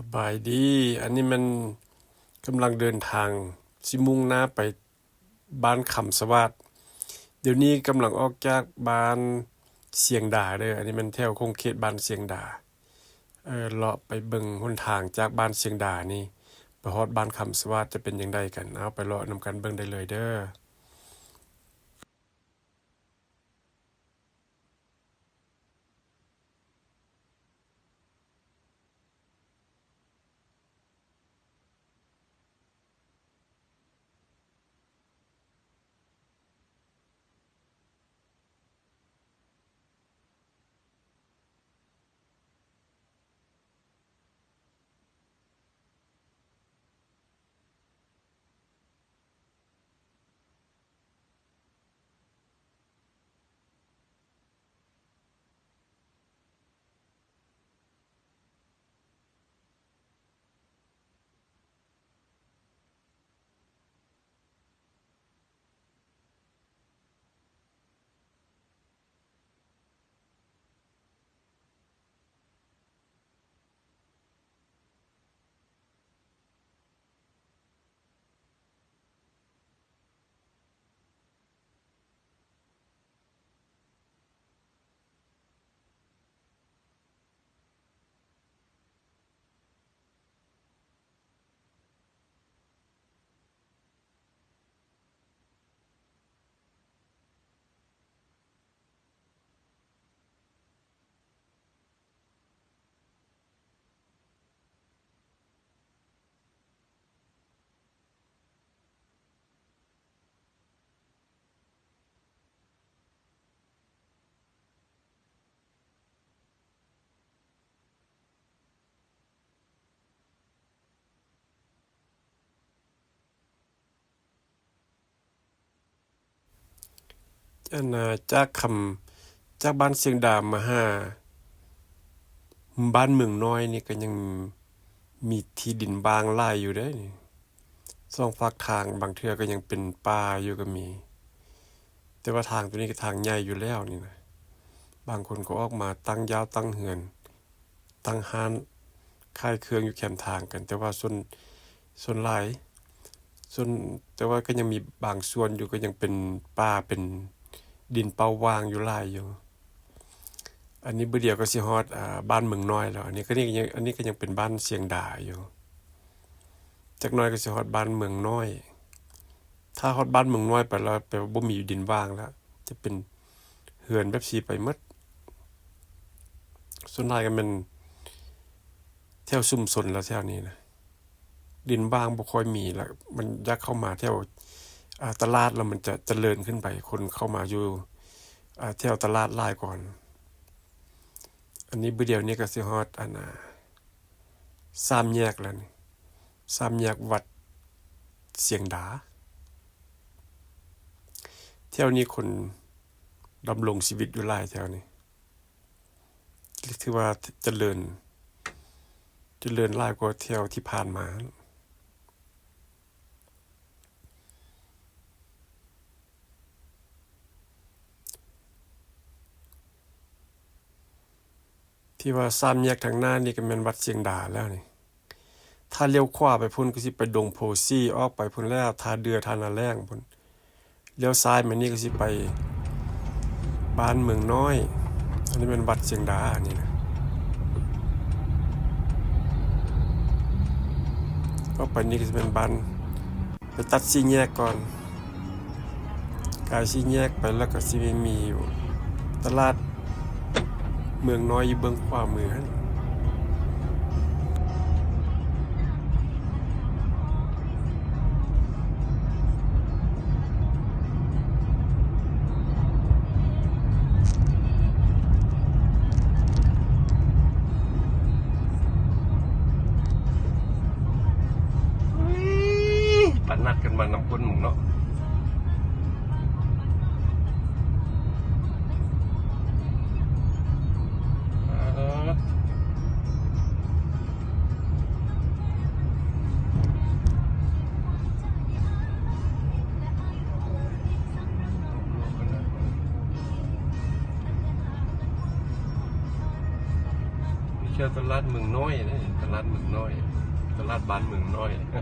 ສະບາຍດີ, ອັນນີ້ແມ່ນກຳລັງເດີນທາງ ຊິມຸ່ງໜ້າໄປບ້ານຄຳສະຫວາດ. ດຽວນີ້ກຳລັງອອກຈາກບ້ານຊຽງດາເດີ, ອັນນີ້ແມ່ນແຖວຂົງເຂດບ້ານຊຽງດາ. ເອີ ເລາະໄປເບິ່ງຫົນທາງຈາກບ້ານຊຽງດານີ້ ໄປຮອດບ້ານຄຳສະຫວາດຈະເປັນຈັ່ງໃດກັນ. ເອົາ ໄປເລາະນຳກັນເບິ່ງໄດ້ເລີຍເດີ. ອັນນ່າ ຈາກຄຳ ຈາກບ້ານຊຽງດາມາຫາບ້ານເມືອງນ້ອຍນີ້ ກໍຍັງມີທີ່ດິນວ່າງຫຼາຍຢູ່ເດ້ນີ້. ສອງຟາກທາງບາງເທື່ອກໍຍັງເປັນປ່າຢູ່ກໍມີ, ແຕ່ວ່າທາງໂຕນີ້ກໍທາງໃຫຍ່ຢູ່ແລ້ວນີ້ນະ. ບາງຄົນກໍອອກມາຕັ້ງຢາວຕັ້ງເຮືອນ ຕັ້ງຮ້ານຂາຍເຄື່ອງຢູ່ແຄມທາງກັນ, ແຕ່ວ່າສ່ວນ ສ່ວນຫຼາຍ ສ່ວນ ແຕ່ວ່າກໍຍັງມີບາງສ່ວນຢູ່ ກໍຍັງເປັນປ່າ ເປັນດິນເປົ່າວ່າງຢູ່ຫຼາຍຢູ່. ອັນນີ້ບຶດດຽວກໍຊິຮອດ ອາ ບ້ານເມືອງນ້ອຍແລ້ວ. ອັນນີ້ກໍ ນີ້ກໍຍັງ ອັນນີ້ກໍຍັງເປັນບ້ານຊຽງດາຢູ່. ຈັກໜ້ອຍກໍຊິຮອດບ້ານເມືອງນ້ອຍ. ຖ້າຮອດບ້ານເມືອງນ້ອຍໄປແລ້ວ ແປວ່າບໍ່ມີດິນວ່າງແລ້ວ, ຈະເປັນເຮືອນແບບຊີ້ໄປໝົດ. ສ່ວນຫຼາຍກໍແມ່ນແຖວຊຸມຊົນລະ ແຖວນີ້ນະ ດິນວ່າງບໍ່ຄ່ອຍມີລະ. ມັນຢາກເຂົ້າມາແຖວ ອາ ຕະຫຼາດລະ ມັນຈະຈະເລີນຂຶ້ນໄປ, ຄົນເຂົ້າມາຢູ່ ອາ ແຖວຕະຫຼາດຫຼາຍກ່ອນ. ອັນນີ້ບຶດດຽວນີ້ກໍຊິຮອດ ອັນ ອາ ສາມແຍກແລ້ວນີ້, ສາມແຍກວັດຊຽງດາ. ແຖວນີ້ຄົນດຳລົງຊີວິດຢູ່ຫຼາຍແຖວນີ້, ຖືວ່າຈະເລີນ ຈະເລີນຫຼາຍກວ່າແຖວທີ່ຜ່ານມາ. ທີ່ວ່າສາມແຍກທາງໜ້ານີ້ກໍແມ່ນວັດຊຽງດາແລ້ວນີ້. ຖ້າລ້ຽວຂວາໄປພຸ້ນກໍຊິໄປດົງໂພສີ, ອອກໄປພຸ້ນແລ້ວ ທ່າເດື່ອ ທ່ານາແລ້ງພຸ້ນ. ລ້ຽວຊ້າຍມານີ້ກໍຊິໄປບ້ານເມືອງນ້ອຍ. ອັນນີ້ແມ່ນວັດຊຽງດານີ້ນະ. ອອກໄປນີ້ກໍຊິແມ່ນບ້ານ ໄປຕັດສີ່ແຍກກ່ອນ, ກາຍສີ່ແຍກໄປແລ້ວກໍຊິມີຢູ່ຕະຫຼາດເມືອງນ້ອຍຢູ່ເບື້ອງຂວາມືຫັ້ນ. ເຮີ້ຍ ປານນັດກັນມານຳຄົນໝູ່ເນາະ. ປາດ ທ່ຽວຕະຫຼາດເມືອງນ້ອຍເດ້ ຕະຫຼາດເມືອງນ້ອຍ ຕະຫຼາດບ້ານເມືອງນ້ອຍ. ເຂົ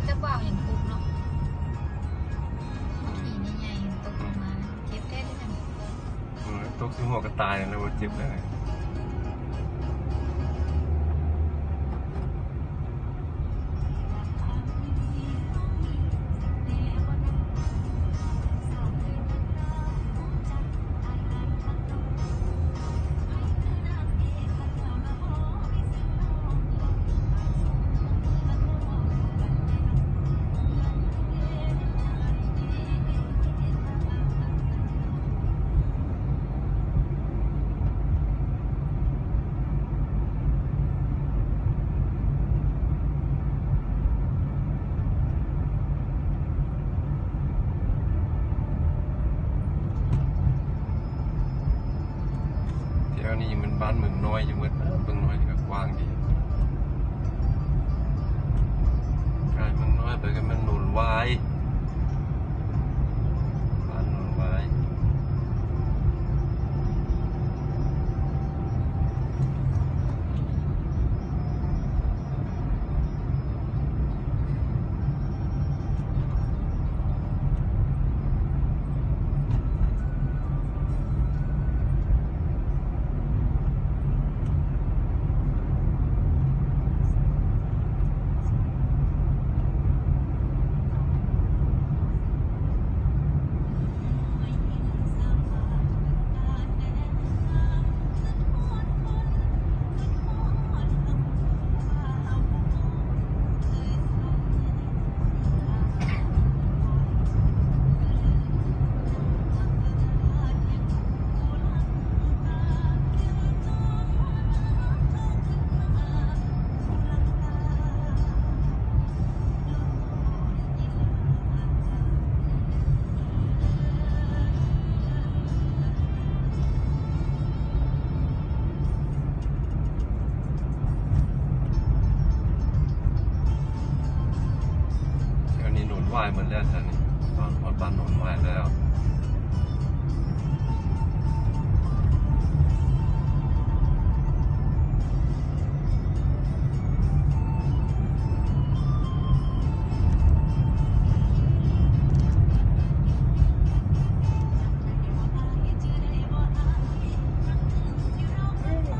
າເຈົ້າບໍ່ເອົາຫຍັງປຸກເນາະ ຂີ້ໃຫຍ່ໆຕົກລົງມາ ເຈັບແທ້ເດ້. ເອີ ຕົກໃສ່ຫົວກະຕ່າຍແລ້ວບໍ່ເຈັບເລີຍ. ແຖວນີ້ມັນບ້ານເມືອງນ້ອຍຢູ່ໝົດ ເມືອງນ້ອຍນີ້ກໍກວ້າງດີ. ກາຍເມືອງນ້ອຍໄປກໍແມ່ນໂນນຫວາຍ ບ້ານໂນນຫວາຍ. ແຖວນີ້ໂນນຫວາຍໝົດແລ້ວ ແຖວນີ້ ຮອດບ້ານໂນນຫວາຍແລ້ວ.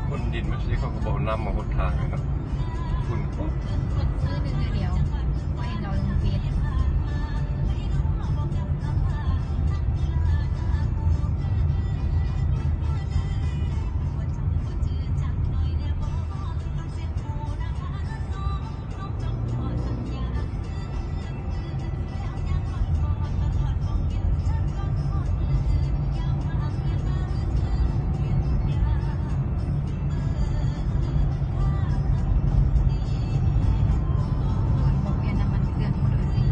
ຂົນດິນມາຊິ ເຂົາກໍບໍ່ເອົານ້ຳມາຫົດທາງເນາະ ຝຸ່ນ. ບໍ່ປ່ຽນນ້ຳມັນເຄື່ອງໝົດເລີຍ.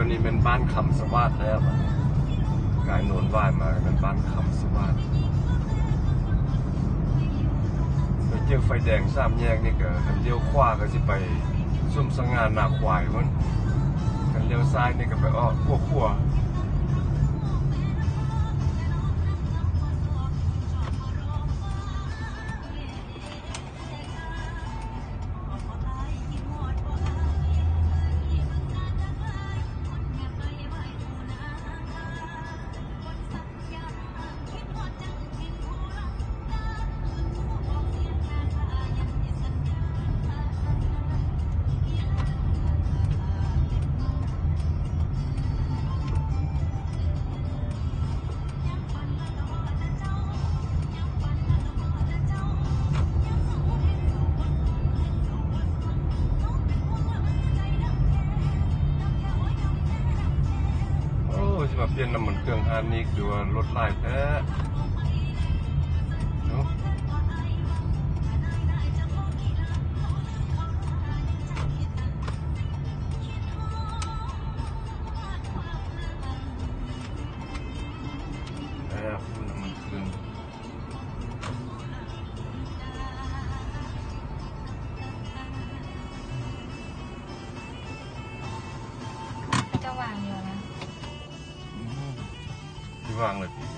ນີ້ແມ່ນບ້ານຄຳສະຫວາດແລ້ວ ກາຍໂນນຫວາຍມາແມ່ນບ້ານຄຳສະຫວາດ. ໄປເຈີໄຟແດງສາມແຍກນີ້ກະ ຄັນລ້ຽວຂວາກະຊິໄປສຸມສະຫງ່ານາຄວາຍພຸ້ນ, ຄັນລ້ຽວຊ້າຍນີ້ກະໄປອອກຂົວຂົວ. ໂອ້ ຊິມາປ່ຽນນ້ຳມັນເຄື່ອງຮ້ານນີ້ ຄືວ່າລົດຫຼາຍແທ້ເນາະ. ແລ້ວ ນ້ຳມັນເຄື່ອງ ເຈົ້າວາງຢູ່ນະ. ອືມ ຊິວາງເລີຍຕິ?